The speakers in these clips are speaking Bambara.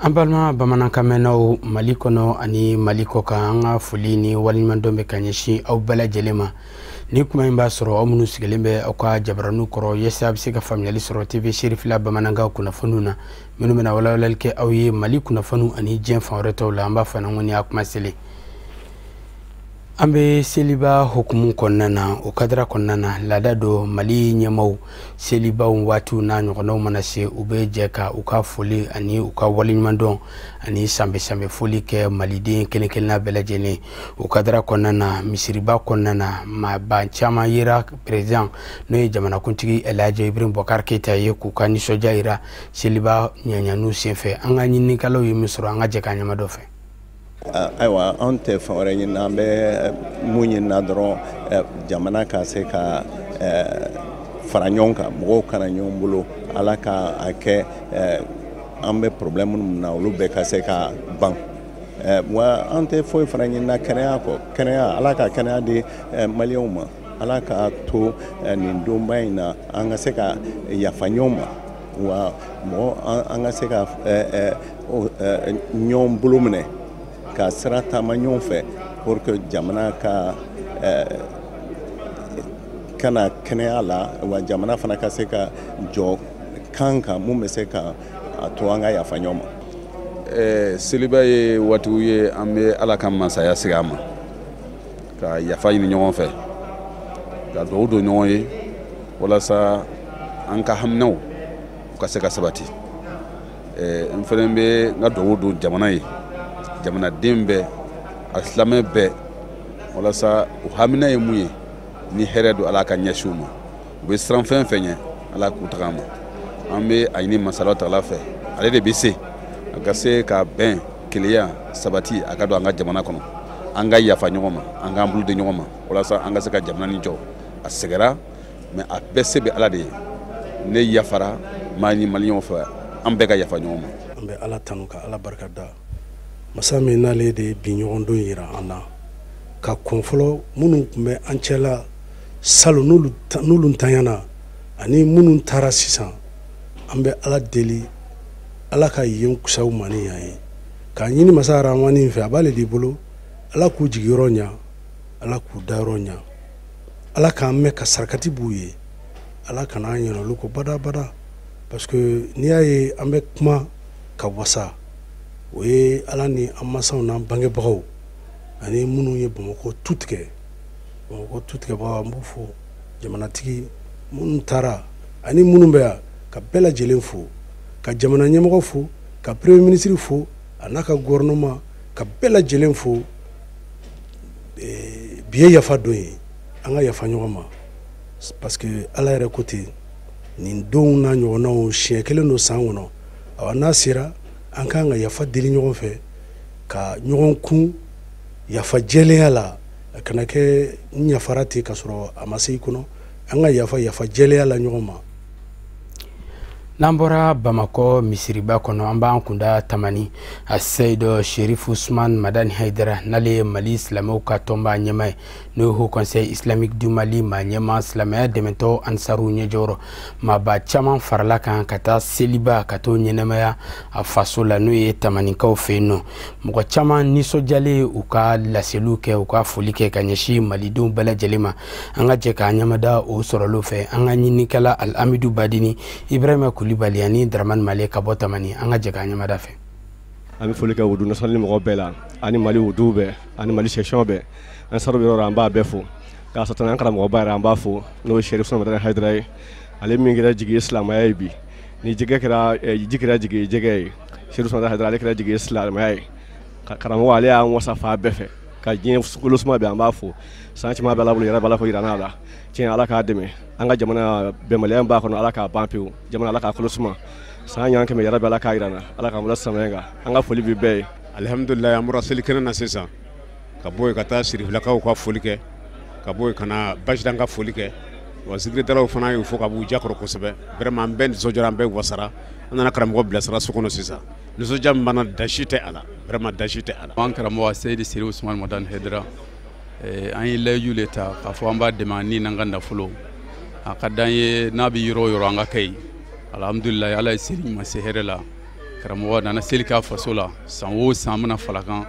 An balima bamanankan mɛnnaw Mali kɔnɔ ani Mali kɔkan, an ka foli ni waleɲumandɔn bɛ ka ɲɛsin aw bɛɛ lajɛlen ma. Ni kuma in b'a sɔrɔ aw minnu sigilen bɛ aw ka jabaraninw kɔrɔ, yaasa a bɛ se ka faamuyali sɔrɔ TV Serifila bamanankan kunnafoniw na, minnu bɛna walawalali kɛ aw ye Mali kunnafoniw ani diɲɛ fan wɛrɛ tɔw la. An b'a fɔ ko ni y'a kuma selen, an bɛ seliba hukumu kɔnɔna na. O kadara kɔnɔna na, laada don Mali ɲɛmaw selibaw waatiw n'a ɲɔgɔnnaw mana se, u bɛ jɛ ka u ka foli ani u ka waleɲumandɔn ani sanbɛ sanbɛ foli kɛ maliden kelen kelenna bɛɛ lajɛlen. O kadara kɔnɔna na, misiriba kɔnɔna na, maaba caman yera président n'o ye jamanakuntigi Elhaji Ibrahim Boubacar Keita ye, k'u ka nisɔndiya yira seliba ɲɛɲaniw senfɛ. An ka ɲininikɛlaw ye min sɔrɔ, an ka jɛ k'an ɲɛma dɔ fɛ. Ayiwa, anw tɛ fɛn wɛrɛ ɲini, an bɛ mun ɲini dɔrɔn, jamana ka se ka fara ɲɔgɔn kan, mɔgɔw kana ɲɔgɔn bolo. Ala ka a kɛ an bɛ problème minnu na, olu bɛɛ ka se ka ban. Wa an tɛ foyi fana ɲini kɛnɛya kɔ, kɛnɛya, Ala ka kɛnɛya di maliyɛnw ma. Ala ka to nin donba in na, an ka se ka yafa ɲɔgɔn ma, wa mɔgɔ an ka se ka ɲɔgɔn bolo minɛ ka sira taama ɲɔgɔn fɛ, pour que jamana ka kana kɛnɛya la, wa jamana fana ka se ka jɔ kan kan mun bɛ se ka a to an ka yafa ɲɔgɔn ma. Seliba ye waatiw ye, an bɛ Ala ka masaya sigi a ma, ka yafa ɲini ɲɔgɔn fɛ, ka dugawu don ɲɔgɔn ye, walasa an ka haminaw u ka se ka sabati. N fana bɛ n ka dugawu don jamana ye, jamanaden bɛɛ, a silamɛ bɛɛ, walasa u hamina ye mun ye, ni hɛrɛ don, Ala ka ɲɛsin u ma. U bɛ siran fɛn fɛn ɲɛ, Ala k'u taga ma. An bɛ a ɲini masala tagala fɛ, ale de bɛ se a ka se ka bɛn, kelenya sabati, a ka don an ka jamana kɔnɔ, an ka yafa ɲɔgɔn ma, an k'an bolo di ɲɔgɔn ma, walasa an ka se ka jamana nin jɔ. A sɛgɛra, mais a bɛɛ se bɛ Ala de ye. Ne yafara maa ɲini maliyɛnw fɛ, an bɛɛ ka yafa ɲɔgɔn ma. An bɛ Ala tanu ka Ala barika da, masa min n'ale de ye bi ɲɔgɔndon yira an na, ka kɔn fɔlɔ minnu tun bɛ an cɛla salon, n'olu ntanyana ani minnu taara sisan. An bɛ Ala deli, Ala ka yen kusaw ma ni yan ye, k'a ɲini masa Aramani fɛ, a b'ale de bolo. Ala k'u jigiyɔrɔ ɲa, Ala k'u dayɔrɔ ɲa, Ala k'an mɛn ka sarakati b'u ye, Ala kana an ɲinɛ olu kɔ badabada. Parce que n'i y'a ye an bɛ kuma ka wasa, o ye Ala ni an masaw n'an bangebagaw ani minnu ye Bamakɔ tu tigɛ, Bamakɔ tu tigɛbagaw, an b'u fo. Jamanatigi minnu taara ani minnu bɛ yan, ka bɛɛ lajɛlen fo, ka jamana ɲɛmɔgɔ fo, ka premier ministre fo a n'a ka gouvernement, ka bɛɛ lajɛlen fo. Bi ye yafa don ye, an ka yafa ɲɔgɔn ma, parce que Ala yɛrɛ ko ten, nin donw n'a ɲɔgɔnnaw siɲɛ kelen don san kɔnɔ. Awa, n'a sera, an kan ka yafa deli ɲɔgɔn fɛ, ka ɲɔgɔn kun yafa jɛlenya la. A kana kɛ n yafara ten ka sɔrɔ a ma se i kɔnɔ. An ka yafa yafa jɛlenya la ɲɔgɔn ma. N'an bɔra Bamakɔ misiriba kɔnɔ, an b'an kunda Tamani. A Seyidu Sherifu Usman Madani Haidara, n'ale ye Mali silamɛw ka tɔnba ɲɛmaa ye, n'o ye Haut Conseil Islamique du Mali maa ɲɛmaa, silamɛya dɛmɛtɔ ansaruw ɲɛjɔyɔrɔ, maaba caman farala kan ka taa seliba ka t'o ɲɛnɛmaya a faso la, n'o ye Tamanikaw fɛ yen nɔ. Mɔgɔ caman nisɔndiyalen, u ka laseliw kɛ, u ka foli kɛ ka ɲɛsin malidenw bɛɛ lajɛlen ma. An ka jɛ k'an ɲɛmada o sɔrɔliw fɛ. An ka ɲininikɛla Alamidu Badini, Ibrahima Kulibali ani Dramane Male ka bɔ Tamani, an ka jɛ k'an ɲɛmada fɛ. An bɛ foli kɛ wudu national mɔgɔw bɛɛ la, ani Mali wuduw bɛɛ, ani Mali section bɛɛ. An saro yɔrɔ, an b'a bɛɛ fo k'a sɔrɔ an karamɔgɔba yɛrɛ, an b'a fo, n'o ye Sherif Madani Hayidara ye, ale min kɛra jigi ye silamɛya ye bi. Ni jɛgɛ kɛra ji kɛra jigi ye jɛgɛ ye, Sherif Madani Hayidara, ale kɛra jigi ye silamɛya ye. Karamɔgɔ, ale y'an wasa fan bɛɛ fɛ ka diɲɛ kolosuma bɛɛ. An b'a fo, san caman bɛ Ala bolo, yɛrɛ b'a fɔ yira n'a la tiɲɛ. Ala k'a dɛmɛ, an ka jamana bɛnbaliya b'a kɔnɔ, Ala k'a ban pewu. Jamana, Ala k'a kolo suma, san ɲan 100 yɛrɛ bɛ, Ala k'a yira na, Ala k'an bolo silamɛya kan. An ka foli bɛ bɛɛ ye. Alihamudulila, an bɔra selikɛnɛ na sisan, ka bɔ yen ka taa Sirifilakaw ka foli kɛ, ka bɔ yen ka na Bajidan ka foli kɛ. Wa zikiridalaw fana y'u fo ka b'u jakɔrɔ kosɛbɛ. Vraiment, an bɛɛ nisɔndiyara, an bɛɛ wasara. An nana karamɔgɔ bilasira so kɔnɔ sisan. Nisɔndiya min b'an na, dasi tɛ a la, vraiment dasi tɛ a la. An karamɔgɔ Seyidi Seri Usumani Madani Hayidara, an ye layidu le ta k'a fɔ an b'a dɛmɛ ni n'an ka nafolo. A ka d'an ye n'a bɛ yɔrɔ o yɔrɔ an ka kɛ yen. Alhamdulilayi, Ala ye seli ɲuman se hɛrɛ la. Karamɔgɔ nana seli k'a faso la. San o san an bɛna falakan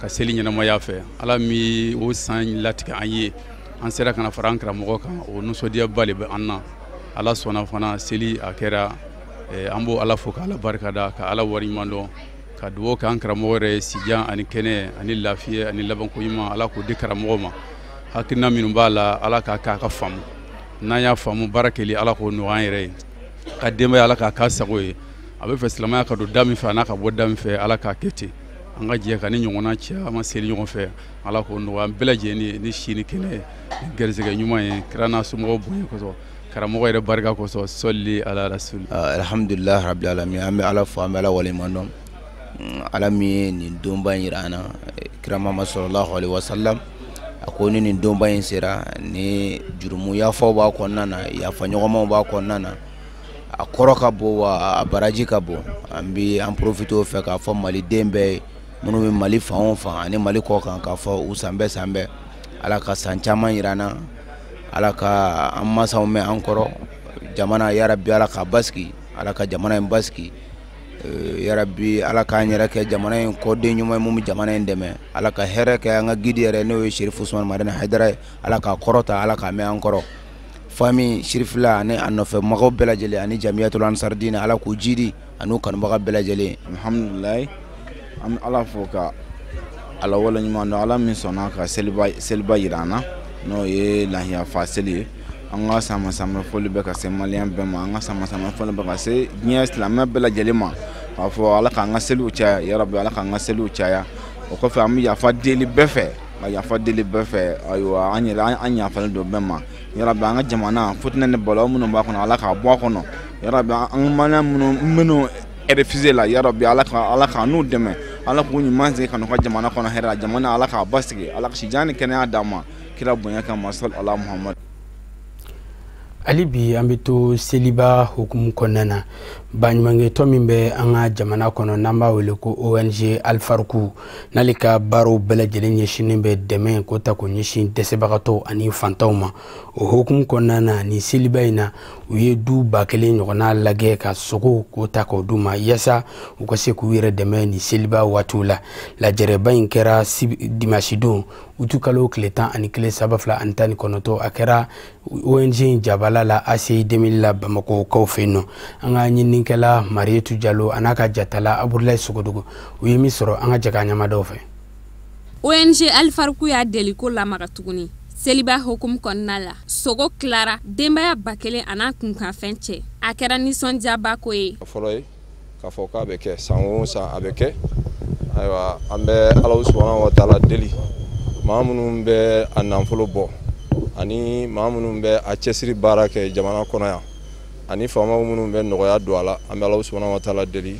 ka seli ɲɛnamaya fɛ. Ala min o san latigɛ an ye, an sera ka na fara an karamɔgɔ kan, o nisɔndiyaba de bɛ an na. Ala sɔnna fana, seli a kɛra. An b'o Ala fo k'Ala barika da, ka Ala wariɲuman dɔn, ka dugawu k'an karamɔgɔ yɛrɛ ye, sijan ani kɛnɛ ani lafiya ani labanko ɲuman, Ala k'o di karamɔgɔ ma. Hakilina minnu b'a la, Ala k'a k'a ka faamu. N'an y'a faamu, baara kɛli, Ala k'o nɔgɔya an yɛrɛ ye. Ka denbaya, Ala k'a k'a sago ye. A bɛ fɛ silamɛya ka don da min fɛ, a n'a ka bɔ da min fɛ, Ala k'a kɛ ten. An ka jɛ ka ni ɲɔgɔnna caman seli ɲɔgɔn fɛ, Ala k'o nɔgɔya an bɛɛ lajɛlen ye ni si ni kɛnɛ ni garisɛgɛ ɲuman ye, kira n'a somɔgɔw bonya kosɔn, karamɔgɔ yɛrɛ barika kosɔn. Sɔli ala rasul. Alhamdulilah rabbil alamin. An bɛ Ala fo, an bɛ Ala waleɲuman dɔn, Ala min ye nin donba in yira an na. Kira Muhammad sallallahu alaihi wasallam a ko ni nin donba in sera, ni jurumu yafaw b'a kɔnɔna na, yafa ɲɔgɔnmaw b'a kɔnɔna na, a kɔrɔ ka bon wa a baraji ka bon. An bi an profite o fɛ k'a fɔ maliden bɛɛ ye, minnu bɛ Mali fan o fan ani Mali kɔ kan, k'a fɔ u san bɛɛ, san bɛɛ, Ala ka san caman yira an na. Ala ka an masaw mɛn an kɔrɔ. Jamana, yarabi Ala ka basigi, Ala ka jamana in basigi. Yarabi Ala k'an yɛrɛ kɛ jamana in kɔden ɲuman ye mun bɛ jamana in dɛmɛ. Ala ka hɛrɛ kɛ an ka guide yɛrɛ, n'o ye Serifu Usumani Madani Hayidara ye. Ala k'a kɔrɔta, Ala k'a mɛn an kɔrɔ. Famille Sirifila ani a nɔfɛ mɔgɔw bɛɛ lajɛlen ani Jamiyatul Ansardine, Ala k'u jidi ani kanubaga bɛɛ lajɛlen. Alhamdulilayi, an bɛ Ala fo ka Ala waleɲuman dɔn, Ala min sɔnna ka seliba yira an na, n'o ye lahiyafa seli ye. An ka sama sama foli bɛ ka se maliyɛn bɛɛ ma, an ka sama sama foli bɛ ka se diɲɛ silamɛ bɛɛ lajɛlen ma, k'a fɔ Ala k'an ka seliw caya, yarabi Ala k'an ka seliw caya. O kɔfɛ, an bɛ yafa deli bɛɛ fɛ, ka yafa deli bɛɛ fɛ. Ayiwa, an yɛrɛ an yafalen don bɛɛ ma. Yarabi an ka jamana, futinɛ ni balawu minnu b'a kɔnɔ, Ala k'a bɔ a kɔnɔ. Yarabi an maliyɛn minnu refusé la, yarabi Ala ka Ala k'a n'u dɛmɛ, Ala k'u ɲuman segin ka n'u ka jamana kɔnɔ hɛrɛ la. Jamana, Ala k'a basigi, Ala ka sijan ni kɛnɛya d'an ma, kira bonya kama, sali ala Muhamadu. Hali bi an bɛ to seliba hukumu kɔnɔna na. Baɲumankɛtɔn min bɛ an ka jamana kɔnɔ, n'an b'a wele ko ONG Alifaruku, n'ale ka baaraw bɛɛ lajɛlen ɲɛsinnen bɛ dɛmɛ ko ta k'o ɲɛsin dɛsɛbagatɔw ani fantanw ma, o hukumu kɔnɔna na, nin seliba in na, u ye du 1000 ɲɔgɔnna lajɛ ka sogo k'o ta k'o d'u ma, yaasa u ka se k'u yɛrɛ dɛmɛ nin seliba waatiw la. Lajɛrɛba in kɛra dimasi don, utukalo tile 11 2019. A kɛra ONG in jabala la, ACI 2000 la, Bamakɔkaw fɛ yen nɔ. An ka ɲininikɛla Marietu Jalo a n'a ka jatala Abudulayi Sogodogo, u ye min sɔrɔ, an ka jɛ k'a ɲɛmadaw fɛ. ONG Alifaruku y'a deliko lamaga tuguni seliba hukumu kɔnɔna la. Sogo tilara denbaya 1000 a n'a kunkanfɛn cɛ. A kɛra nisɔndiyaba ko ye. Fɔlɔ ye k'a fɔ k'a bɛ kɛ san o san, a bɛ kɛ. Ayiwa, an bɛ Ala subahana wa taala deli, maa minnu bɛ a nafolo bɔ ani maa minnu bɛ a cɛsiri baara kɛ jamana kɔnɔ yan ani faamaw minnu bɛ nɔgɔya don a la, an bɛ Ala subahana wa taala deli,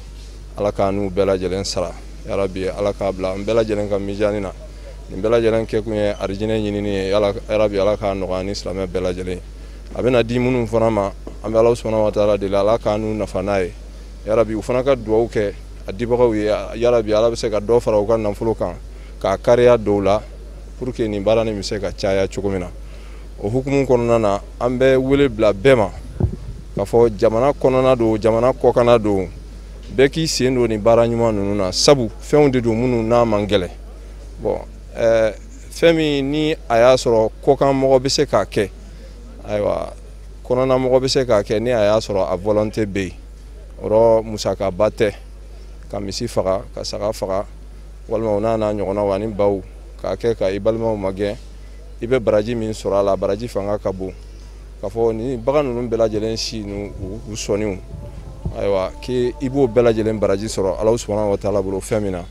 Ala k'a n'u bɛɛ lajɛlen sara. Yarabi Ala k'a bila an bɛɛ lajɛlen ka mizani na. Nin bɛɛ lajɛlen kɛkun ye arijinɛ ɲinini ye. Yarabi Ala k'a nɔgɔya ni silamɛ bɛɛ lajɛlen. A bɛna di minnu fana ma, an bɛ Ala subahana wa taala deli, Ala k'a n'u nafa n'a ye. Yarabi u fana ka duwawu kɛ a dibagaw ye. Yarabi Ala bɛ se ka dɔ fara u ka nafolo kan k'a kariya dɔw la pour que nin baara nin bɛ se ka caya cogo min na. O hukumu kɔnɔna na, an bɛ wele bila bɛɛ ma k'a fɔ jamana kɔnɔna don, jamana kɔkanna don, bɛɛ k'i sen don nin baara ɲuman ninnu na, sabu fɛnw de don minnu n'a man gɛlɛn. Bon, fɛn min ni a y'a sɔrɔ kɔkan mɔgɔ bɛ se k'a kɛ, ayiwa, kɔnɔna mɔgɔ bɛ se k'a kɛ ni a y'a sɔrɔ a volonté bɛ yen. O rɔ, musakaba tɛ ka misi faga, ka saga faga, walima o n'a n'a ɲɔgɔnnaw ani baw, k'a kɛ ka i balimaw magɛn. I bɛ baraji min sɔrɔ a la, baraji fanga ka bon. K'a fɔ ni bagan ninnu bɛɛ lajɛlen si n'u u sɔnniw, ayiwa, k'i b'o bɛɛ lajɛlen baraji sɔrɔ Ala subahana wa taala bolo fɛn min na,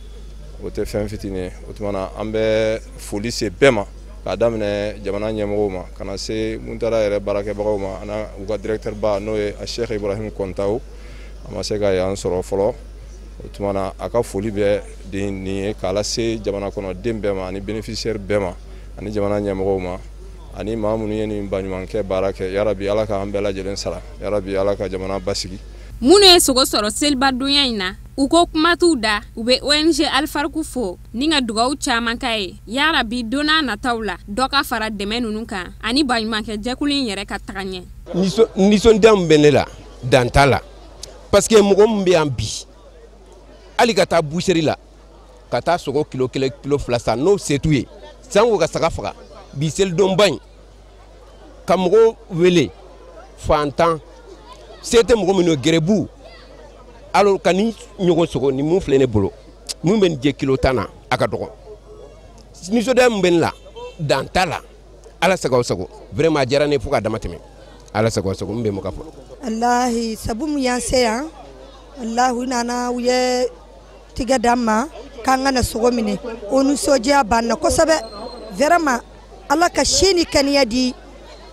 o tɛ fɛn fitinin ye. O tuma na, an bɛ foli se bɛɛ ma, k'a daminɛ jamana ɲɛmɔgɔw ma ka na se Muntara yɛrɛ baarakɛbagaw ma, ani u ka directeur ba, n'o ye Cheikh Ibrahim Kɔntawo. A ma se ka yan sɔrɔ fɔlɔ. O tuma na, a ka foli bɛ nin ye k'a lase jamana kɔnɔden bɛɛ ma ani bénéficiaire bɛɛ ma ani jamana ɲɛmɔgɔw ma ani maa minnu ye nin baɲumankɛ baara kɛ. Yarabi Ala k'an bɛɛ lajɛlen sara. Yarabi Ala ka jamana basigi. Minnu ye sogo sɔrɔ selibadonya in na. U ko kuma t'u da, u bɛ ONG Alifarku fo ni ka dugawu caman k'a ye, yarabi don n'a nataw la dɔ ka fara dɛmɛ ninnu kan ani baɲumankɛ jɛkulu in yɛrɛ ka taga ɲɛ. Nisɔndiya min bɛ ne la, dan t'a la, parce que mɔgɔ min bɛ yan bi, hali ka taa boucherie la ka taa sogo kilo 1 kilo 2 san, n'o se t'u ye, sango ka saga faga bi selidonba in ka mɔgɔw wele fantan se tɛ mɔgɔ minnu ye, gɛrɛbu alors ka ni ɲɔgɔn sogo ni mun filɛ ne bolo, mun bɛ nin jɛ kilo 10 na, a ka dɔgɔ. Nisɔndiya min bɛ ne la, dan t'a la. Ala sago sago, vraiment a diyara ne fo k'a dama tɛmɛ. Ala sago sago, n bɛ mun ka fɔ. Walahi sabu mun y'an se yan, walahi u nana u ye tigɛ d'an ma k'an ka na sogo minɛ, o nisɔndiya b'an na kosɛbɛ. Vraiment Ala ka si ni kɛnɛya di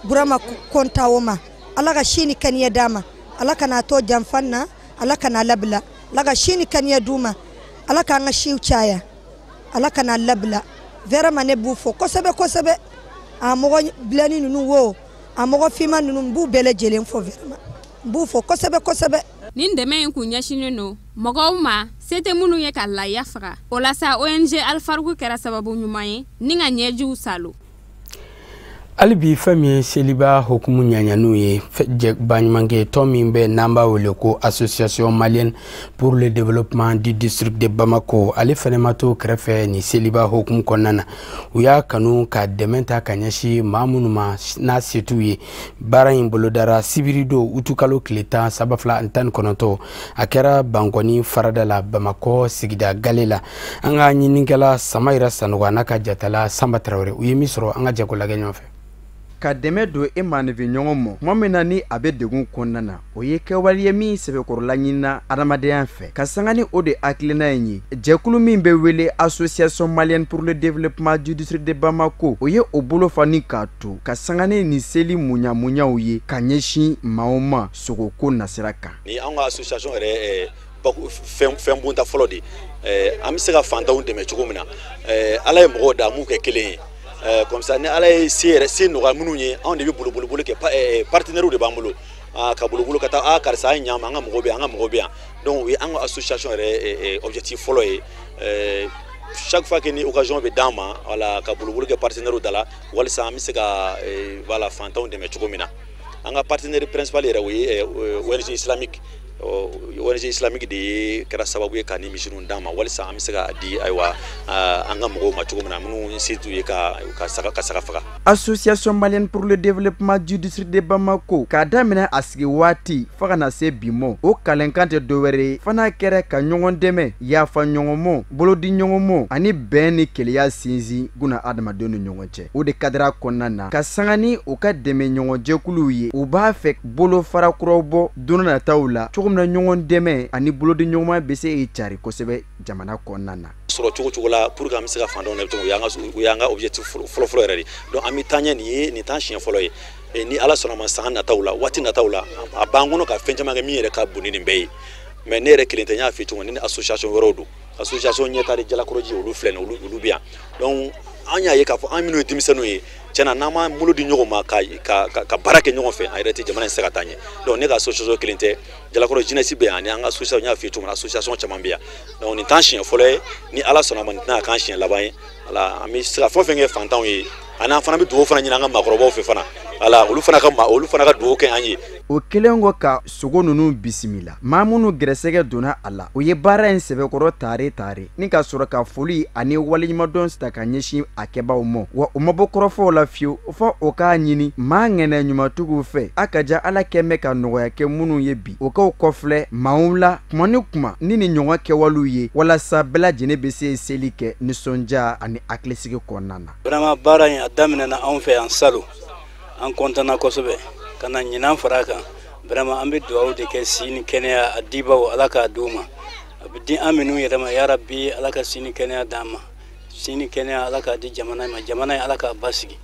Burama Kɔntawo ma, Ala ka si ni kɛnɛya d'a ma, Ala kana to janfan na, Ala kana labila, Ala ka si ni kɛnɛya d'u ma, Ala k'an ka siw caya, Ala kana labila. Vraiment ne b'u fo kosɛbɛ kosɛbɛ. A mɔgɔ bilenni ninnu wo, a mɔgɔ finman ninnu, n b'u bɛɛ lajɛlen fo, vraiment n b'u fo kosɛbɛ kosɛbɛ. Nin dɛmɛ in kun ɲɛsinnen don mɔgɔw ma se tɛ minnu ye ka laya faga. O la sa, ONG Alifarku kɛra sababu ɲuman ye ni ka ɲɛjiw salo. Hali bi, fɛn min ye seliba hukumu ɲaɲaniw ye, baɲumankɛ tɔn min bɛ n'an b'a wele ko Association malienne pour le développement du district de Bamako, ale fɛnɛ ma to kɛrɛfɛ nin seliba hukumu kɔnɔna na. U y'a kanu ka dɛmɛ ta ka ɲɛsin maa minnu ma n'a se t'u ye. Baara in bolodara sibiri don, utukalo tile 10 2019. A kɛra Bankɔni farada la, Bamakɔ sigida gale la. An ka ɲininikɛla Samayira Sanogo a n'a ka jatala Sanba Tarawele, u ye min sɔrɔ, an ka jɛ k'o lajɛ ɲɔgɔn fɛ. Ka dɛmɛ don e maaninfin ɲɔgɔn ma tuma min na ni a bɛ degun kɔnɔna na, o ye kɛwale ye min sɛbɛkɔrɔla ɲinina adamadenya fɛ. Ka sanga ni o de hakilina in ye, jɛkulu min bɛ wele Association malienne pour le développement du district de Bamako, o ye o bolo fa ni k'a to ka sanga ni nin seli muɲamuɲaw ye ka ɲɛsin maaw ma sogoko nasira kan. Ni an ka association yɛrɛ fɛn bonta fɔlɔ de, an bɛ se ka fantanw dɛmɛ cogo min na, Ala ye mɔgɔw da m'u kɛ kelen ye. Comme ça ni Ala ye se yɛrɛ se nɔgɔya minnu ye, anw de bɛ bolo kɛ, partenaires de b'an bolo ka bolo ka taa, a karisa an ɲa ma, an ka mɔgɔ bɛ yan, an ka mɔgɔ bɛ yan. Donc o ye an ka association yɛrɛ objectif fɔlɔ ye. Chaque fois que ni occasion bɛ d'an ma, voilà, ka bolo kɛ partenaires da la walisa an bɛ se ka voilà fantanw dɛmɛ cogo min na. An ka partenaire principal yɛrɛ, o ye ONG islamique. ONG islamique de ye kɛra sababu ye ka ni misi ninnu d'an ma walisa an bɛ se ka di, ayiwa, an ka mɔgɔw ma cogo min na, minnu se t'u ye ka saga faga. Association malienne pour le développement du district de Bamako, k'a daminɛ a sigi waati fo ka na se bi ma, o kalenkan tɛ dɔwɛrɛ ye fana kɛra ka ɲɔgɔn dɛmɛ, yafa ɲɔgɔn ma, bolodi ɲɔgɔn ma ani bɛn ni kelenya sinsin buna adamadenw ni ɲɔgɔn cɛ. O de kadira kɔnɔna na, ka sanga ni u ka dɛmɛ ɲɔgɔn jɛkuluw ye, u b'a fɛ bolofara kuraw bɔ don nataw la cogo min na ɲɔgɔn dɛmɛ ani bolodi ɲɔgɔnma bɛ se k'i cari kosɛbɛ jamana kɔnɔna na. Sɔrɔ cogo cogo la pour que an bɛ se ka fantanw dɛmɛ cogo, o y'an ka objectif fɔlɔ fɔlɔ yɛrɛ de. Donc an bɛ taa ɲɛ, nin ye nin t'an siɲɛ fɔlɔ ye. Ni Ala sɔnna ma, san nataw la, waati nataw la, a b'an kɔnɔ ka fɛn caman kɛ min yɛrɛ ka bon ni nin bɛɛ ye. Mais ne yɛrɛ kelen tɛ, n y'a f'i ye cogo min, ni association wɛrɛw don, association ɲɛta de Jalakɔrɔji, olu filɛ nin, olu bɛ yan. Donc an y'a ye k'a fɔ an minnu ye denmisɛnninw ye, tiɲɛna, n'an m'an bolo di ɲɔgɔn ma ka baara kɛ ɲɔgɔn fɛ, a yɛrɛ tɛ jamana in se ka taa ɲɛ. Donc ne ka association kelen tɛ, Jalakɔrɔ jeunesse bɛ yan, ani an ka association, n y'a f'i ye cogo min na, association caman bɛ yan. Donc nin t'an siɲɛ fɔlɔ ye, ni Ala sɔnna ma, nin tɛna k'an siɲɛ laban ye. Voilà, an bɛ se ka fɛn o fɛn kɛ fantanw ye, ani an fana bɛ dugawu fana ɲini an ka maakɔrɔbaw fɛ fana, voilà, olu fana ka dugawu kɛ an ye. O kɛlen kɔ ka sogo ninnu bisimila, maa minnu gɛrɛsɛgɛ donna a la, o ye baara in sɛbɛkɔrɔ tare tare ni ka sɔrɔ ka foli ani waleɲumandɔn ta ka ɲɛsin a kɛbaaw ma. Wa u ma bɔ kɔrɔfɔw la fiyewu fɔ o k'a ɲini maa ŋɛnɛ ɲumantigiw fɛ, a ka ja Ala kɛn bɛ ka nɔgɔya kɛ minnu ye bi, o k'aw kɔfilɛ maaw la kuma ni kuma ni nin ɲɔgɔn kɛwalew ye, walasa bɛɛ lajɛlen bɛ se seli kɛ nisɔndiya ani hakilisigi kɔnɔna na. Vraiment baara in a daminɛna anw fɛ yan salon, an kɔntanna kosɛbɛ ka na ɲinan fara a kan. Vraiment an bɛ dugawu de kɛ, si ni kɛnɛya a dibaw Ala k'a d'u ma, a bɛ di an minnu yɛrɛ ma, yarabi Ala ka si ni kɛnɛya d'an ma, si ni kɛnɛya Ala k'a di jamana ma, jamana in Ala k'a basigi,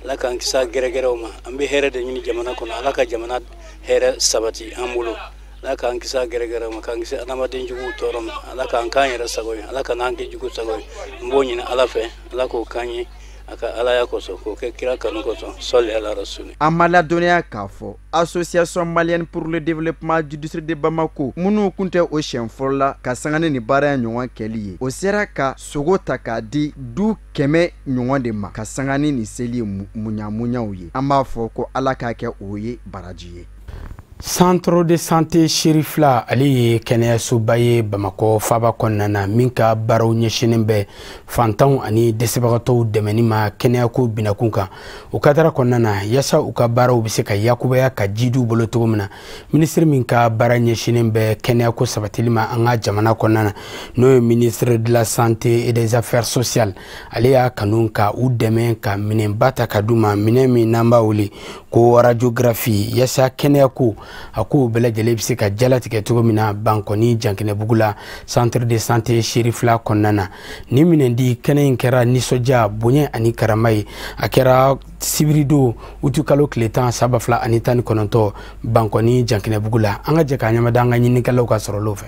Ala k'an kisi a gɛrɛgɛrɛw ma. An bɛ hɛrɛ de ɲini jamana kɔnɔ, Ala ka jamana hɛrɛ sabati an bolo, Ala k'an kisi a gɛrɛgɛrɛw ma, k'an kisi adamaden juguw tɔɔrɔ ma, Ala k'an k'an yɛrɛ sago ye, Ala ka n'an kɛ jugu sago ye. N b'o ɲini Ala fɛ, Ala k'o k'an ye. A ka alaya kosɔn, k'o kɛ kira kanu kosɔn, sɔli ala rasuli. An ma ladɔnniya k'a fɔ Association malienne pour le développement du district de Bamako minnu kun tɛ o siɲɛ fɔlɔ la ka sanga ni nin baara in ɲɔgɔn kɛli ye, o sera ka sogo ta k'a di du 100 ɲɔgɔn de ma ka sanga ni nin seli muɲamuɲaw ye. An b'a fɔ ko Ala k'a kɛ o ye baraji ye. Centre de santé Cherifla ale ye kɛnɛyasoba ye Bamakɔ faaba kɔnɔna na min ka baaraw ɲɛsinnen bɛ fantanw ani dɛsɛbagatɔw dɛmɛni ma kɛnɛyako binakun kan. O kadara kɔnɔna na yaasa u ka baaraw bɛ se ka yakubaya ka ji d'u bolo cogo min na, minisiri min ka baara ɲɛsinnen bɛ kɛnɛyako sabatili ma an ka jamana kɔnɔna na, n'o ye ministre de la santé et des affaires sociales, ale y'a kanu ka u dɛmɛ ka minɛnba ta ka d'u ma, minɛn min n'an b'a wele ko radiographie, yaasa kɛnɛyako a kow bɛɛ lajɛlen bɛ se ka jalatigɛ cogo min na Bankɔni Jankɛnɛbugu la centre de santé Cherifla kɔnɔna na. Nin minɛndi kɛnɛ in kɛra nisɔndiya, bonya ani karama ye. A kɛra sibiridon utukalo tile 10 san 2019 Bankɔni Jankɛnɛbugu la. An ka jɛ k'a ɲɛmada an ka ɲininikɛlaw ka sɔrɔlenw fɛ.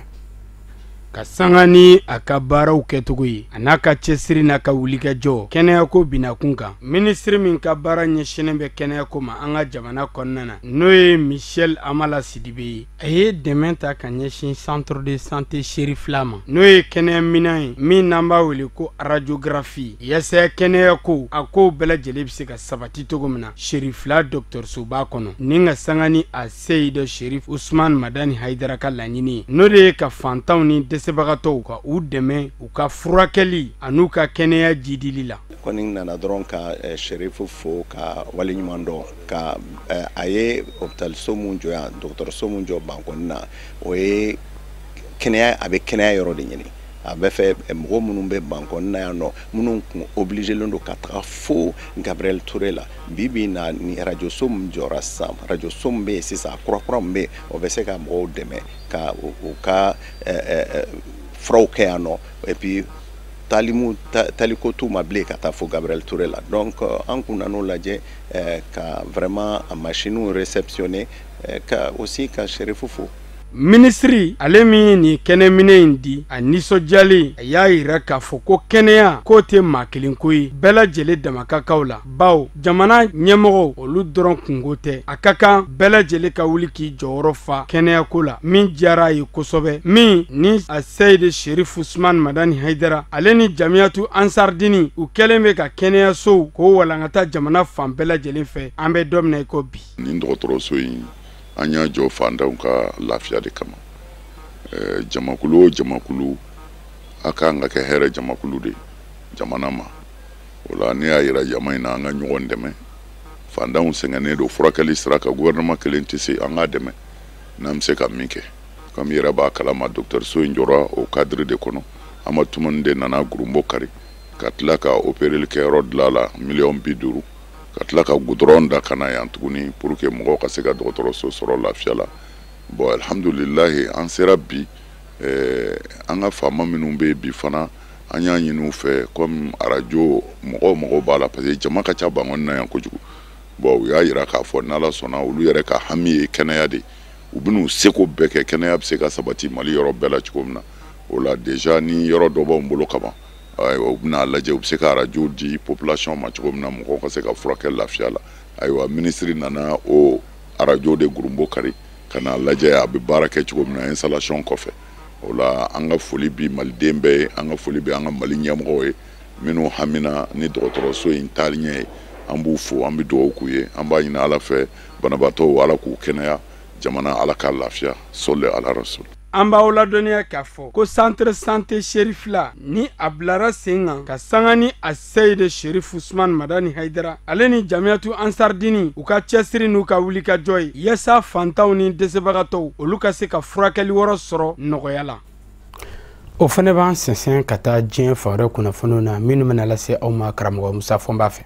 Ka sanga ni a ka baaraw kɛcogo ye, a n'a ka cɛsiri n'a ka wulikajɔ kɛnɛyako binakun kan, minisiri min ka baara ɲɛsinnen bɛ kɛnɛyako ma an ka jamana kɔnɔna na, n'o ye Michel Amala Sidibe ye, a ye dɛmɛ ta ka ɲɛsin centre de santé Cherifla ma, n'o ye kɛnɛyaminɛn ye min n'an b'a wele ko radiographie, yaasa kɛnɛyako a kow bɛɛ lajɛlen bɛ se ka sabati cogo min na Cherifla dɔgɔtɔrɔsoba kɔnɔ, ni ka sanga ni a Seyid Cherif Ousmane Madani Haidara ka laɲini ye, n'o de ye ka fantanw ni dɛsɛbagatɔw ka u dɛmɛ u ka furakɛli an'u ka kɛnɛya jidili la. Kɔni nana dɔrɔn ka Cherif fo ka waleɲuman dɔn ka a ye hôpitalso mun jɔ yan, dɔgɔtɔrɔso mun jɔ Bankɔni na, o ye kɛnɛya, a bɛ kɛnɛya yɔrɔ de ɲini. A bɛ fɛ mɔgɔ minnu bɛ Bankɔni na yan nɔ, minnu kun obligélen don ka taga fo Gabriel Touré la, bi bi in na ni radio so min jɔra sisan, radio so min bɛ yen sisan, kura kura min bɛ yen, o bɛ se ka mɔgɔw dɛmɛ ka u ka furaw kɛ yan nɔ, et puis taliko t'u ma bilen ka taa fo Gabriel Touré la. Donc an kun nan'o lajɛ ka vraiment a machine réceptionner, ka aussi ka Cherif fo. Minisiri ale min ye nin kɛnɛminɛ in di, a nisɔndiyalen, a y'a yira k'a fɔ ko kɛnɛya k'o tɛ maa kelen ko ye, bɛɛ lajɛlen dama ka kan la, bawo jamana ɲɛmɔgɔw olu dɔrɔn kungo tɛ, a ka kan bɛɛ lajɛlen ka wuli k'i jɔyɔrɔ fa kɛnɛyako la, min diyara a ye kosɛbɛ, min ni a Seyid Cherif Ousmane Madani Haidara ale ni Jamiyatu Ansardini u kɛlen bɛ ka kɛnɛyasow k'o walankata jamana fan bɛɛ lajɛlen fɛ. An bɛ don min na i ko bi, nin dɔgɔtɔrɔso in an y'a jɔ fantanw ka lafiya de kama. Jamakulu o jamakulu a kan ka kɛ hɛrɛ jamakulu de jamana ma. O la ne y'a yira jama in na an ka ɲɔgɔn dɛmɛ. Fantanw sɛgɛnnen don furakɛli sira kan, gouvernement kelen tɛ se, an k'a dɛmɛ n'an bɛ se ka min kɛ. Comme i yɛrɛ b'a kalama, dɔgɔtɔrɔso in jɔra o cadre de kɔnɔ. Amadu Tumani de nana Gurumbo kari ka tila ka opéreli kɛyɔrɔ dilan a la 50 miliyɔn, ka tila ka goudron da ka na yan tuguni pour que mɔgɔw ka se ka dɔgɔtɔrɔso sɔrɔ lafiya la. Bon, alhamdulilahi, an sera bi, an ka faama minnu bɛ yen bi fana, an y'a ɲini u fɛ comme arajo mɔgɔw mago b'a la, parce que jama ka ca Bankɔni na yan kojugu. Bon, u y'a yira k'a fɔ n'Ala sɔnna, olu yɛrɛ ka hami ye kɛnɛya de, u bɛn'u seko bɛɛ kɛ kɛnɛya bɛ se ka sabati Mali yɔrɔ bɛɛ la cogo min na. O la déjà ni yɔrɔ dɔ b'anw bolo kaban, ayiwa, u bɛna lajɛ u bɛ se ka arajo di population ma cogo min na, mɔgɔw ka se ka furakɛ lafiya la. Ayiwa, minisiri nana o arajo de Gurumbo kari ka n'a lajɛ a bɛ baara kɛ cogo min na installation kɔfɛ. O la an ka foli bi maliden bɛɛ ye, an ka foli bɛ an ka Mali ɲɛmɔgɔw ye minnu hamina ni dɔgɔtɔrɔso in taali ɲɛ ye. An b'u fo, an bɛ dugawu k'u ye, an b'a ɲini Ala fɛ banabaatɔw Ala k'u kɛnɛya, jamana Ala k'a lafiya, sɔli ala rasul. An b'aw ladɔnniya k'a fɔ ko centre santé Cherifla ni a bilara sen kan ka sanga ni a Seyid Cherif Ousmane Madani Haidara ale ni Jamiyatu Ansardini u ka cɛsiri n'u ka wulikajɔ ye yaasa fantanw ni dɛsɛbagatɔw olu ka se ka furakɛli wɛrɛ sɔrɔ nɔgɔya la. O fana b'an sɛnsɛn ka taa diɲɛ fan wɛrɛ kunnafoniw na minnu bɛna lase aw ma karamɔgɔ Musa Fɔnba fɛ.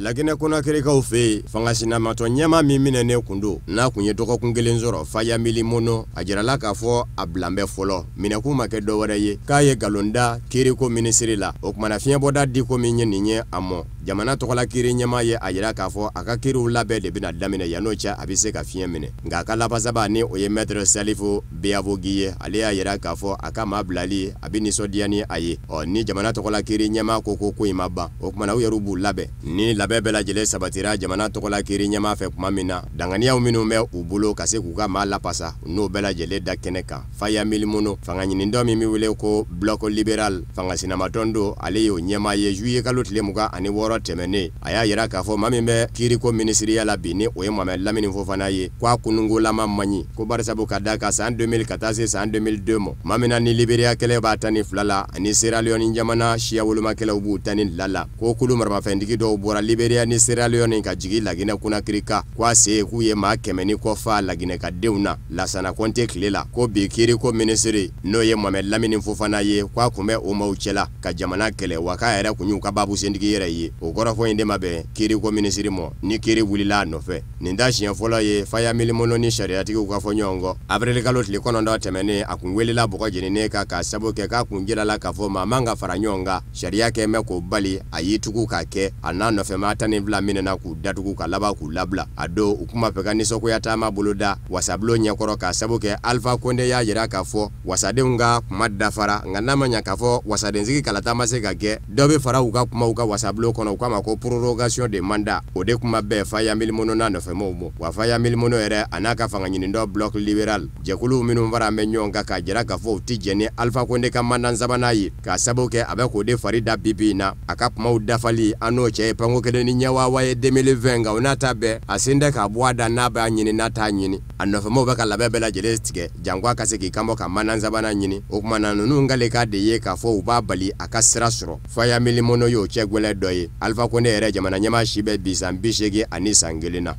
Laginɛ Konakirikaw fɛ yen, fanga sinamatɔ ɲɛmaa min minɛnen kun don, n'a kun ye dɔgɔkun kelen sɔrɔ Faya Milimono, a jirala k'a fɔ a bilan bɛ fɔlɔ. Minɛkun ma kɛ dɔwɛrɛ ye k'a ye nkalon da kiiriko minisiri la. O kumana fiɲɛbɔda diko min ye nin ye a mɔ Jamana tɔgɔla kiiri ɲɛmaa ye a jira k'a fɔ a ka kiiriw labɛn de bɛna daminɛ, yan'o cɛ a bɛ se ka fiɲɛ minɛ. Nka a ka lafasabaa ni o ye maître Salifu Beavogui ye, ale y'a jira k'a fɔ a ka maa bilali a bɛ nisɔndiya ni a ye. Ɔ ni jamana tɔgɔla kiiri ɲɛmaa ko ko in ma ban, o tuma na u yɛrɛ b'u labɛn. Ni labɛn bɛɛ lajɛlen sabatira jamana tɔgɔla kiiri ɲɛmaa fɛ tuma min na, danganiyaw minnu bɛ u bolo ka se k'u ka maa lapasa, n'o bɛɛ lajɛlen da kɛnɛ kan. Faya Milimono, fanga ɲinitɔn min bɛ wele ko Bloc Libéral, fanga sinamatɔn don, ale y'o ɲɛmaa ye. Juillet kalo tile 26 tɛmɛnen, a y'a jira k'a fɔ maa min bɛ kiiriko minisiriya la bi ni o ye Mohamed Lamini Fofana ye, k'a kunungolama man ɲi, ko barisabu ka da kan san 2000 ka taa se san 2002 ma, maa min na ni Liberia kɛlɛ b'a 12 la ani Sierra Leone jamana siya wolomakɛlɛw b'u 12 la, ko kulu maramafɛntigi dɔw bɔra Liberia ni Sierra Leone ka jigin Laginɛ Conakry kan, k'a se k'u ye maa 100 ni kɔ fa Laginɛ ka denw na Lasana Kɔnte tile la. Ko bi kiiriko minisiri n'o ye Mohamed Lamini Fofana ye, k'a kun bɛ o maaw cɛla ka jamana kɛlɛ, wa k'a yɛrɛ kun y'u ka babusentigi yɛrɛ ye. O kɔrɔfɔ in de ma bɛn kiiriko minisiri ma ni kiiri wulila a nɔfɛ. Nin t'a siɲɛ fɔlɔ ye Faya Milimono ni sariyatigiw ka fɔ ɲɔgɔn kɔ. Avril kalo tile 9 tɛmɛnen, a kun welela bɔgɔ jeninen kan k'a sabu kɛ k'a kun jirala k'a fɔ maa man ka fara ɲɔgɔn kan, sariya kɛ mɛ k'o bali, a y'i tugu k'a kɛ. A n'a nɔfɛmaa 12 minɛna k'u datugu ka laban k'u labila. A don u kun b'a fɛ ka nisɔngoya taama boloda wasabulon ɲɛkɔrɔ k'a sabu kɛ Alpha Condé y'a jira k'a fɔ wasadenw ka kuma dafara, nka n'a ma ɲa k'a fɔ wasadensigi kalata ma se ka kɛ, dɔ bɛ fara u ka kumaw kan wasabulon kɔnɔ, u k'a ma ko prorogation de mandat. O de kuma bɛɛ Faya Milimono n'a nɔfɛmaaw ma. Wa Faya Milimono yɛrɛ a n'a ka fanga ɲinitɔn Bloc Libéral jɛkuluw minnu fara bɛ ɲɔgɔn kan k'a jira k'a fɔ u tɛ jɛn ni Alpha Condé ka mandat sabanan ye, k'a sababu kɛ a bɛ k'o de fari da bi bi in na. A ka kumaw dafali an n'o cɛ ye panko kelen ni ɲɛwawa ye 2020, nka o n'a ta bɛɛ a sen tɛ k'a bɔ a da n'a b'a ɲini n'a t'a ɲini. A nɔfɛmaaw bɛ ka labɛn bɛɛ lajɛlen tigɛ janko a ka se k'i kanbɔ ka mandat sabanan ɲini. O tuma na ninnu kalekan de ye k'a fɔ u b'a bali a ka sira sɔrɔ. Faya Milimono y'o cɛ gwɛlɛ dɔ ye. Alpha Condé yɛrɛ jamana ɲɛmaa si bɛ bi san 81 san kelen na.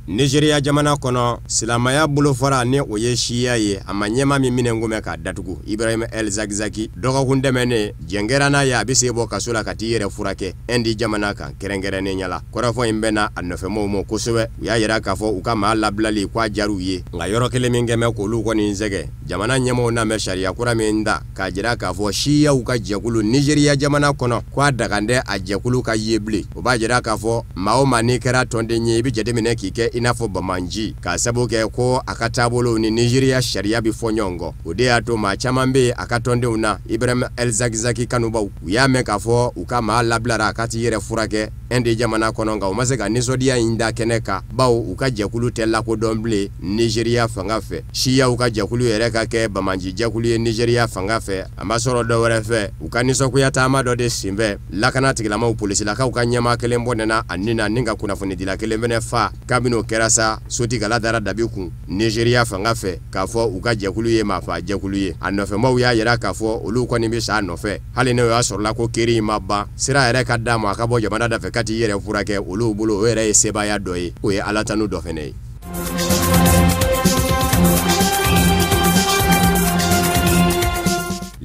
Nigeria jamana kɔnɔ, silamɛya bolofara ni o ye siya ye, a ma ɲɛmaa min minɛ kun bɛ k'a datugu, Ibrahim El Zakzaki, dɔgɔkun tɛmɛnen jɛn kɛra n'a ye a bɛ se bɔ kaso la ka t'i yɛrɛ furakɛ Indi jamana kan kɛrɛnkɛrɛnnenya la. Kɔrɔfɔ in bɛnna a nɔfɛmaaw ma kosɛbɛ. U y'a jira k'a fɔ u ka maa labilali k'a diyar'u ye, nka yɔrɔ kelen min kɛmɛ k'olu kɔni sɛgɛn, jamana ɲɛmaaw n'a bɛ sariya kura min ta k'a jira k'a fɔ siyaw ka jɛkulu Nigeria jamana kɔnɔ k'a dagan tɛ a jɛkulu ka ye bilen. O b'a jira k'a fɔ maa o maa n'i kɛra tɔnden ye, i bɛ jateminɛ k'i kɛ i n'a fɔ bamanji, k'a sababu kɛ ko a ka taabolow ni Nigeria sariya bɛ fɔ ɲɔgɔn kɔ. O de y'a to maa caman bɛ yen a ka tɔndenw na, Ibrahim El Zakzaki kanubaw, u y'a mɛn k'a fɔ u ka maa labilara a ka t'i yɛrɛ furakɛ Inde jamana kɔnɔ, nka u ma se ka nisɔndiya in da kɛnɛ kan, bawo u ka jɛkulu tɛ lakodɔn bilen Nigeria fanga fɛ. Siyaw ka jɛkulu yɛrɛ ka kɛ bamanji jɛkulu ye Nigeria fanga fɛ, a ma sɔrɔ dɔ wɛrɛ fɛ, u ka nisɔngoya taama dɔ de senfɛ, lakana tigilamaw polisilakaw ka ɲɛmaa kelen bɔnɛna a ni na ni ka kunnafonidila kelen fɛnɛ fa. Kabini o kɛra sa, sotigala dara dabi kun Nigeria fanga fɛ k'a fɔ u ka jɛkulu ye maafa jɛkulu ye. A nɔfɛmaw y'a yira k'a fɔ olu kɔni bɛ sa a nɔfɛ, hali n'o y'a sɔrɔla ko kiri in ma ban, sira yɛrɛ ka d'a ma a ka bɔ jamana dafɛ ka t'i yɛrɛ furakɛ. Olu bolo o yɛrɛ ye sebaaya dɔ ye, o ye alatanu dɔ fɛnɛ ye.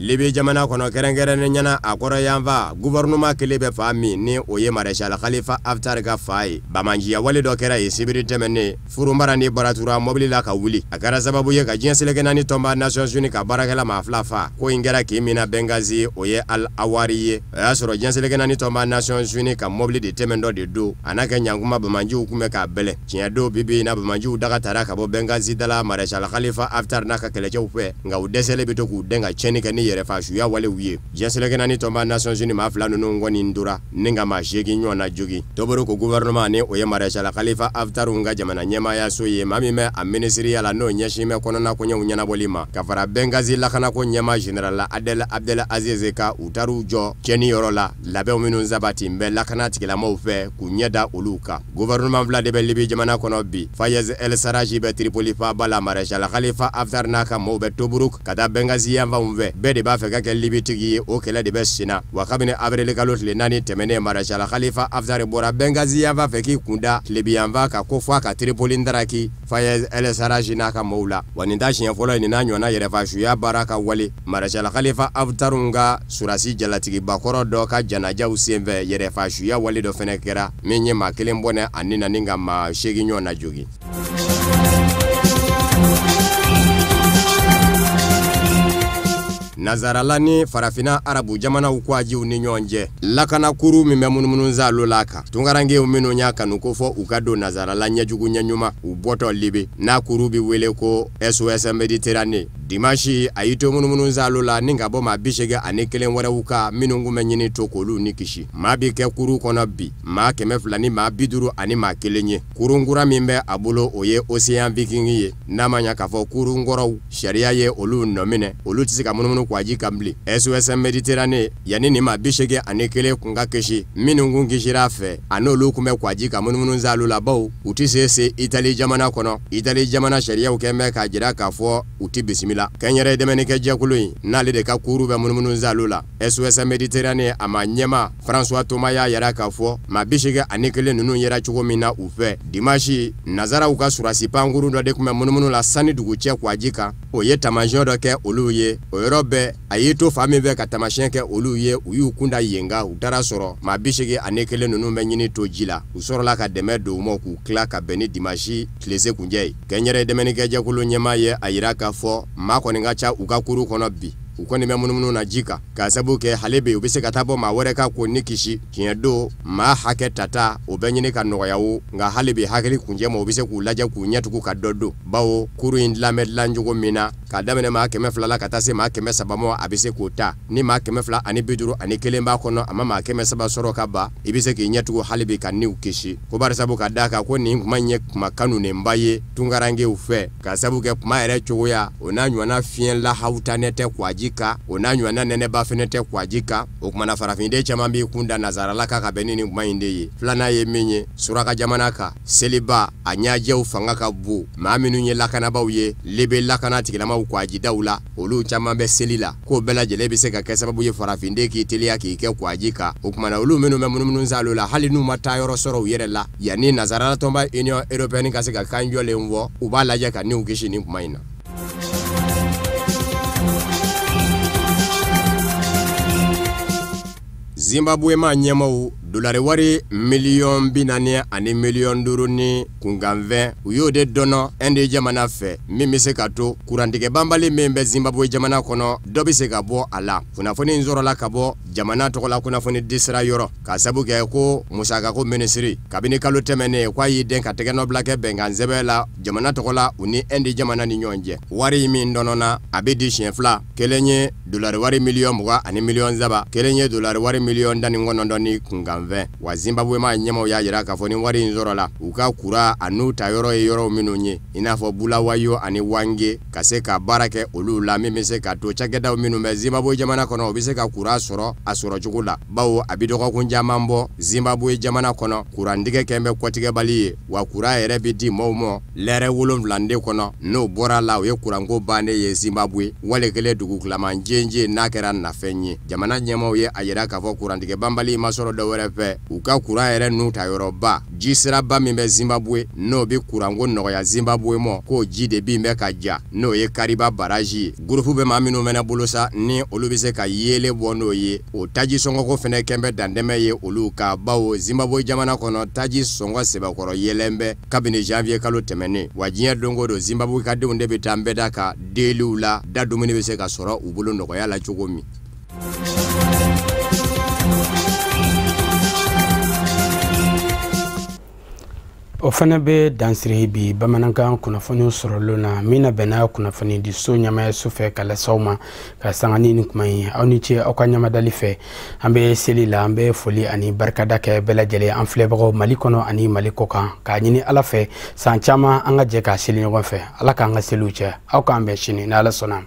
Libi jamana kɔnɔ kɛrɛnkɛrɛnnen ɲɛna a kɔrɔ yanfa gouvernement kelen bɛ fa min ni o ye Maréchal Khalifa Haftar ka fa ye. Bamanjiya wale dɔ kɛra yen sibiri tɛmɛnen, furumara ni baratura mɔbili la ka wuli. A kɛra sababu ye ka diɲɛ seleke naani tɔnba Nations Unies ka baarakɛla maa 2 fa. Ko in kɛra kin min na Benghazi, o ye Al Awari ye. O y'a sɔrɔ diɲɛ seleke naani tɔnba Nations Unies ka mɔbili de tɛmɛntɔ de don. A n'a kɛ ɲankuma bamanjiw kun bɛ k'a bɛlɛn. Tiɲɛ don bi bi in na bamanjiw daga tara ka bɔ Benghazi da la Maréchal Khalifa Haftar n'a ka kɛlɛcɛw fɛ, nka u dɛsɛlen bɛ to k'u dɛn ka tiɲɛni kɛ ni yɛrɛfasuya walew ye. Diɲɛ seleke naani tɔnba Nations Unies maa 2 ninnu kɔni tora ni ka maa 8 ɲɔgɔn na jogin. Tobruk gouvernement ni o ye Maréchal Khalifa Haftar ka jamana ɲɛmaayaso ye, maa min bɛ a minisiriya la n'o ɲɛsin bɛ kɔnɔna koɲɛw ɲɛnabɔli ma, ka fara Benghazi lakanako ɲɛmaa général Adel Abdel Aziz kan, u taar'u jɔ tiɲɛni yɔrɔ la, labɛnw minnu sabati bɛ lakana tigilamaaw fɛ k'u ɲɛ da olu kan. Gouvernement 2 de bɛ Libi jamana kɔnɔ bi. Fayez El Sarraj bɛ Tripoli faaba la, Maréchal Khalifa Haftar n'a ka maaw bɛ Tobruk ka taa Benghazi yanfanw fɛ. Bɛɛ de b'a fɛ ka kɛ Libi tigi ye, o kɛlɛ de bɛ senna. Wa kabini avril kalo tile 4 tɛmɛnen, Maréchal Khalifa Haftar bɔra Benghazi yanfan fɛ k'i kun da tilebi yanfan kan ko fɔ a ka Tripoli ndaraki Fayez El Sarraj n'a ka maaw la. Wa nin t'a siɲɛ fɔlɔ ye nin n'a ɲɔgɔnna yɛrɛfasuya baara ka wale. Maréchal Khalifa Haftar ka surasi jalatigibakɔrɔ dɔ ka janajaw senfɛ, yɛrɛfasuya wale dɔ fɛnɛ kɛra min ye maa kelen bɔnɛ a ni na ni ka maa 8 ɲɔgɔn na jogin. Nazarala ni farafinna arabu jamanaw kwajiw ni ɲɔgɔn cɛ lakana kuru min bɛ munumunu saalo la kan tunkarankew minnu y'a kanu ko fɔ u ka don nazarala ɲɛjugu ɲɛɲuman u bɔtɔ Libi n'a kuru bɛ wele ko SOS Méditerranée dimanche a y'i to munumunu saalo la ni ka bɔ maa 81 wɛrɛw kan minnu kun bɛ ɲini to k'olu ni kisi maa bɛ kɛ kuru kɔnɔ bi maa 200 ni maa 50 ani maa 1 ye kurunkura min bɛ a bolo o ye Océan Viking ye n'a ma ɲa k'a fɔ kurunkɔrɔw sariya ye olu nɔ minɛ olu tɛ se ka munumunu kwaji kan bilen SOS Méditerranée yanni nin maa 81 kun ka kisi minnu kun kisira a fɛ a n'olu kun bɛ kwaji ka munumunu saalo la bawo u tɛ se Itali jamana kɔnɔ Itali jamana sariyaw kɛn bɛ k'a jira k'a fɔ u tɛ bisimila kɛnyɛrɛ dɛmɛnikɛ jɛkulu in n'ale de ka kuru bɛ munumunu saalo la SOS Méditerranée a ma ɲɛma François Thomas y'a yira k'a fɔ maa 81 ninnu yera cogo min na u fɛ dimanche nazaraw ka surasi pankuru dɔ de tun bɛ munumunu la sanni dugu cɛ kwaji kan o ye taamasiyɛn dɔ kɛ olu ye o yɔrɔ bɛɛ a y'i to fan min fɛ ka taamasiyɛn kɛ olu ye u y'u kunda yen kan u taara sɔrɔ maa 81 ninnu bɛ ɲini to ji la u sɔrɔla ka dɛmɛ don u ma k'u tila ka bɛn ni dimanche tilese kunjɛ ye kɛnyɛrɛ dɛmɛnikɛ jɛkulu ɲɛmaa ye a yira k'a fɔ maa kɔni ka ca u ka kuru kɔnɔ bi u kɔni bɛ munumunu na ji kan k'a sabu kɛ hali bi u bɛ se ka taa bɔ maa wɛrɛ kan k'o ni kisi tiɲɛ don maa hakɛ tata o bɛ ɲini ka nɔgɔya o nka hali bi hakili kunjɛ ma u bɛ se k'u lajɛ k'u ɲɛtugu ka dɔ don bawo kuru in dilan bɛ dilan cogo min na k'a daminɛ maa 200 la ka taa se maa 300 ma a bɛ se k'o ta ni maa 251 b'a kɔnɔ a ma maa 300 sɔrɔ ka ban i bɛ se k'i ɲɛtugu hali bi ka niw kisi ko barisabu ka d'a kan ko nin kuma in ye kuma kanunenba ye tunkarankew fɛ k'a sabu kɛ kuma yɛrɛ cogoya o n'a ɲɔgɔnna fiɲɛ lahawutanɛ tɛ kwaji kan o n'a ɲɔgɔnna nɛnɛba fɛnɛ tɛ kwaji kan o kumana farafinden caman b'i kun da nazarala kan ka bɛn ni nin kuma in de ye filanan ye min ye suraka jamana kan seliba a ɲajɛw fanga ka bon maa minnu ye lakanabaw ye Libi lakana tigilamaw kwajidaw la olu caman bɛ seli la k'o bɛɛ lajɛlen bɛ se ka kɛ sababu ye farafinden k'i teliya k'i kɛ kwaji kan o kumana olu minnu bɛ munumunu saalo la hali n'u ma taa yɔrɔ sɔrɔ u yɛrɛ la yanni nazarala tɔnba Union européenne ka se ka kan jɔlen fɔ u b'a lajɛ ka niw kisi nin kuma in na. Zimbabwe ma ɲɛmaw dolari wari miliyɔn 40 ani miliyɔn 5 ni kunkanfɛn u y'o de dɔnɔ Inde jamana fɛ min bɛ se ka to kurantigɛ banbali min bɛ Zimbabwe jamana kɔnɔ dɔ bɛ se ka bɔ a la kunnafoni in sɔrɔla ka bɔ jamana tɔgɔla kunnafoni disira yɔrɔ k'a sabu kɛ ko musakako minisiri kabini kalo tɛmɛnen k'a y'i den ka tɛgɛnɔbila kɛ bɛnkan sɛbɛn la jamana tɔgɔ la u ni Inde jamana ni ɲɔgɔn cɛ wari min dɔnɔna a bɛ di siɲɛ fila kelen ye dolari wari miliyɔn 20 ani miliyɔn 3 kelen ye dolari wari miliyɔn 19 ni kunkanfɛn wa Zimbabwe ma ɲɛmaw y'a jira k'a fɔ ni wari in sɔrɔla u ka kura a n'u ta yɔrɔ ye yɔrɔw minnu ye i n'a fɔ Bulawayo ani Wange ka se ka baara kɛ olu la min bɛ se ka to cakɛdaw minnu bɛ Zimbabwe jamana kɔnɔ u bɛ se ka kura sɔrɔ a sɔrɔ cogo la bawo a bɛ dɔgɔkun caman bɔ Zimbabwe jamana kɔnɔ kurantigɛ kɛn bɛ kɔtigɛbali ye wa kura yɛrɛ bɛ di maaw ma lɛrɛ 7 de kɔnɔ n'o bɔra la o ye kuranko bannen ye Zimbabwe wale kelen dugukilama jenje n'a kɛra nafɛn ye jamana ɲɛmaaw ye a yira k'a fɔ kurantigɛ banbali ma sɔrɔ dɔ wɛrɛ fɛ u ka kuran yɛrɛ n'u ta yɔrɔba ji siraba min bɛ Zimbabwe n'o bɛ kuranko nɔgɔya Zimbabwe ma k'o ji de bin bɛ ka ja n'o ye Kariba baraji ye gurupu bɛ maa minnu fɛnɛ bolo sa ni olu bɛ se ka yeelen bɔ n'o ye o taji sɔngɔko fɛnɛ kɛn bɛ dantɛmɛ ye olu ka bawo Zimbabwe jamana kɔnɔ taji sɔngɔ sɛbɛkɔrɔ yɛlɛn bɛ kabini janvier kalo tɛmɛnen wa diɲɛ don o don Zimbabwe ka denw de bɛ taa nbɛda ka deliw la da dumuni bɛ se ka sɔrɔ u bolo nɔgɔya la cogo min. O fana bɛ dansiri bi bamanankan kunnafoniw sɔrɔlen na min na bɛnna kunnafoni di so ɲɛmayaso fɛ ka lase aw ma ka sanga ni nin kuma ye aw ni ce aw ka ɲamadali fɛ an bɛ seli la an bɛ foli ani barikada kɛ bɛɛ lajɛlen an filɛbagaw Mali kɔnɔ ani Mali kɔkan k'a ɲini Ala fɛ san caman an ka jɛ k'a seli ɲɔgɔn fɛ Ala k'an ka seliw cɛ aw k'an bɛn sini n'Ala sɔnna.